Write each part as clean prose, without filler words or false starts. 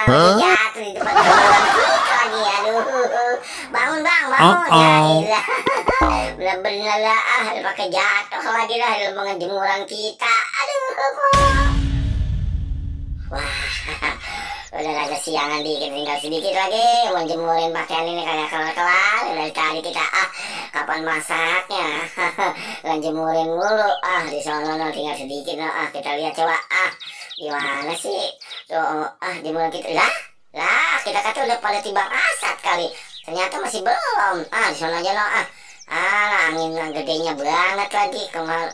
lagi jatuh di depan jemuran kita lagi. Aduh, bangun bang, bangun. Ya ilah, bener-bener lah, pakai jatuh lagi lah dengan jemuran kita. Aduh, wah, udah agak siangan dikit, tinggal sedikit lagi mau jemurin pakaian ini kagak kelar-kelar. Dari tadi kita kapan masaknya. Dan jemurin mulu di sono tinggal sedikit kita lihat coba gimana sih tuh jemuran kita lah kita kata udah pada timbang asat kali, ternyata masih belum. Di sono aja angin gedenya banget lagi,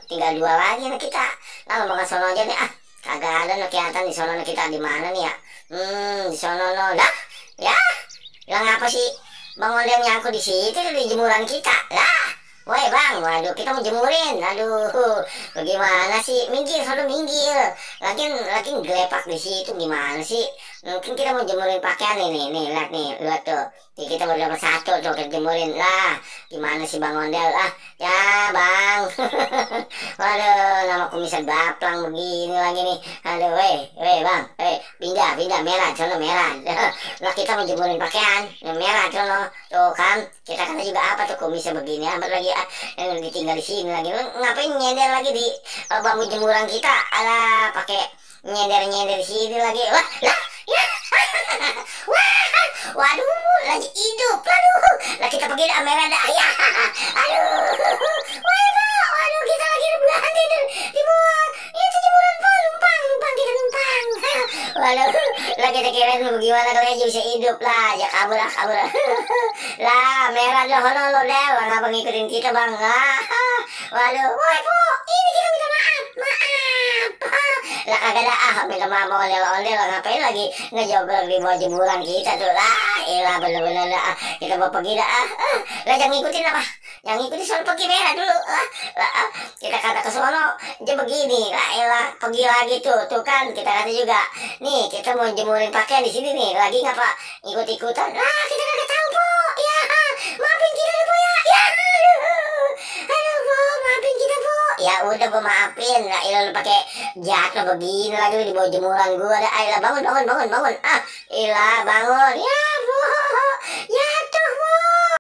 tinggal 2 lagi nih kita. Lalu makan sono aja nih kagak ada kelihatan di sono kita di mana nih ya. Di sono dah ya. Yang apa sih Bang Ondel nyangkut di situ di jemuran kita lah. Woi bang, waduh kita mau jemurin. Aduh, bagaimana sih? Minggir, selalu minggir. Lagi gelepak di situ gimana sih? Mungkin kita mau jemurin pakaian nih, lihat tuh. Kita baru dapat 1 tuh kita jemurin lah. Gimana sih Bang Ondel? Ya bang. Waduh, nama kumisan baplang begini lagi nih. Aduh, weh bang, pindah merah, sono merah. Lah kita mau jemurin pakaian, yang merah sono. Tuh kan, kita kata juga apa tuh kumisnya begini amat lagi yang ditinggal di sini lagi. Ngapain nyender lagi di bambu jemuran kita? Pakai nyender di sini lagi. Lah ya. Waduh, lagi hidup. Lah kita pergi merah dah ya. Aduh, waduh kita lagi rebahan di bawah. Itu jemuran numpang kita numpang. Waduh, lah kita kirain bagaimana kalau bisa hidup lah. Ya kabur. Lah merah dah lo Del, ngapa ngikutin kita bang? Waduh, woi Bu, ini kita minta maaf. Lah kagak ada minta maaf ondel ngapain lagi ngejogrok di bawah jemuran kita tuh lah. Ilah bener-bener kita mau pergi dah. Lah jangan ngikutin apa? Yang ngikutin soal pergi merah dulu kita kata ke sono aja begini lah. Ilah pergi lagi tuh kan kita kata juga. Nih kita mau jemurin pakaian di sini nih. Lagi ngapa ikut-ikutan? Lah kita kagak tahu Bu. Ya, maafin kita Bu ya. Ya, aduh Bu, maafin kita Bu. Ya udah Bu maafin. Lah ilah lu pakai jatuh begini lagi di bawah jemuran gua. Ilah bangun. Ilah bangun ya.